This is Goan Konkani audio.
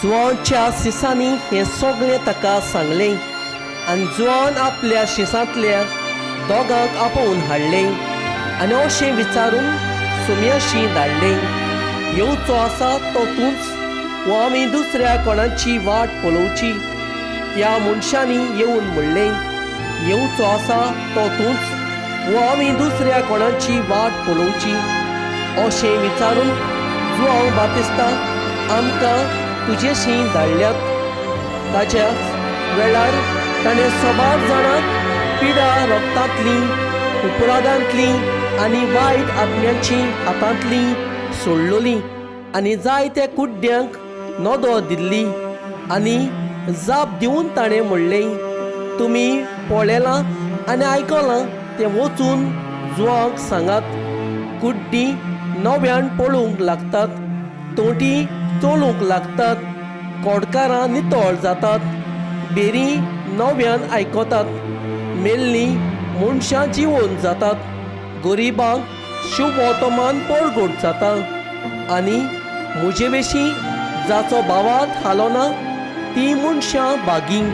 जुवांच्या शिसांनी हें सगळें ताका सांगलें आनी जुवान आपल्या शिसांतल्या दोगांक आपोवन हाडलें आनी अशें विचारून सुम्याशी धाडलें, येवचो आसा तो तूंच वो आमी दुसऱ्या कोणाची वाट पळोवची? त्या मनशांनी येवन म्हणलें, येवचो आसा तो तूंच वो आमी दुसऱ्या कोणाची वाट पळोवची? अशें विचारून जुआंव बातिस्ता आमकां तुजेशी धाडल्यात. ताच्याच वेळार ताणें सबार जाणांक पिडा रक्तांतली, उपराधांतली आनी वायट आत्म्यांची हातांतली सोडलोली आनी जायत्या कुड्ड्यांक नदो दिल्ली. आनी जाप दिवन ताणें म्हणलें, तुमी पळयलां आनी आयकलां तें वचून जुवांक सांगात. कुड्डीं नव्यान पळोवंक लागतात, तोंटी चलूंक लागतात, कोडकारां नितळ जातात, बेरी नव्यान आयकतात, मेल्लीं मनशां जिवोन जातात, गरिबांक शुभवर्तमान परगट जाता. आनी म्हजे विशीं जाचो भावात हालोना ती मनशां बागीं.